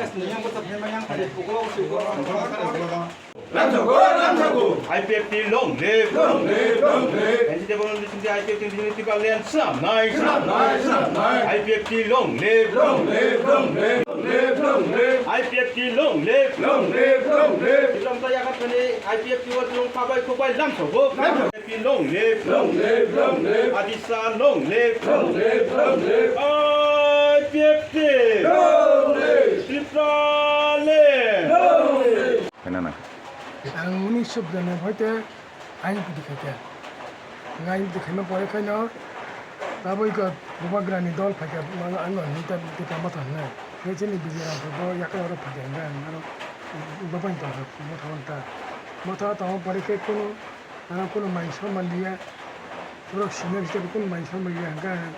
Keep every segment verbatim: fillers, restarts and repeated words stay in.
I P F T long live! Long live, long live! N C T Borno Newsroom I P F T Newsroom Tipraland swnamnai! Swnamnai, swnamnai! I P F T long live! Long live, long live! Long live, long live! I P F T long live! Long live, long live! Tipra Motha yakarthani I P F T o chwng khabai khukbai lamsogo! Lamsogo! Long live! Long live, long live! Adisa long live! Long live, long live! I P F T! Long live! Tipraland! Long live! Khaina nang. Ang unisho biyanabbai te I P T khaikha. Ang I P T khaima pore khaino taboi khe Bubagrani dol phaikha, ang, ang hinta Tipra Motha hinwi. Khe chini Bijay Rampur bo yakai oro phaikha hinwi ang aro bo bai tongkha, motha wngkha. Motha tongma pore khe kunu Ano kunu mai sor manliya, borok senior hisabe kunu mai sor manliya hwnka hwnkhe,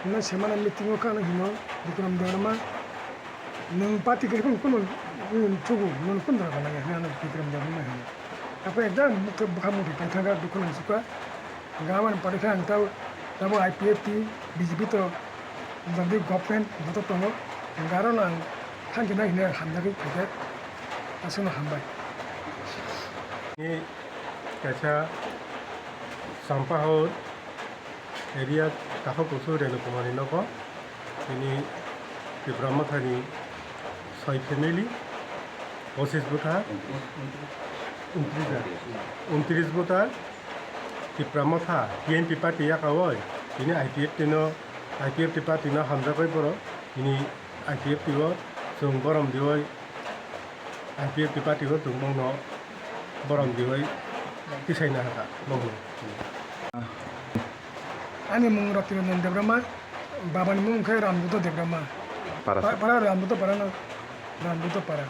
no semana meeting o kha no hino, Bikram Debbarma, nwng party khe kunu, kunu, kunu chugo, nwng kunu dora gana ya, hwnwi ano Bikram Debbarma hino. Apo ekdam bukhe bwkha muthai paithaka, dukhu nang sukha, hwnka aboni pore khe ang tabo, tabo I P F T, B J P to, jodi government joto tongo, hwnka aro no ang thanchi nai hwnwi ang hamjagwi phaikha, aswkno hambai. Ni Kaisa Sampahor area Takhuk Kusu Renu Kumar ni nogo, bini Tipra Mothani soi family, pochis bwtha, untris bwtha, Tipra Motha T N P party yakawi, bini I P F T no, I P F T party no hamjagwi borok, bini I P F T o chwng borom diwi, I P F T party o chwng bono borom diwi tisaina hakha bono. Ani mung Roti Ranjan Debbarma, babani mung khe Ramduto Debbarma. Para Pa-, sa- para Ramduto para no, Ramduto para.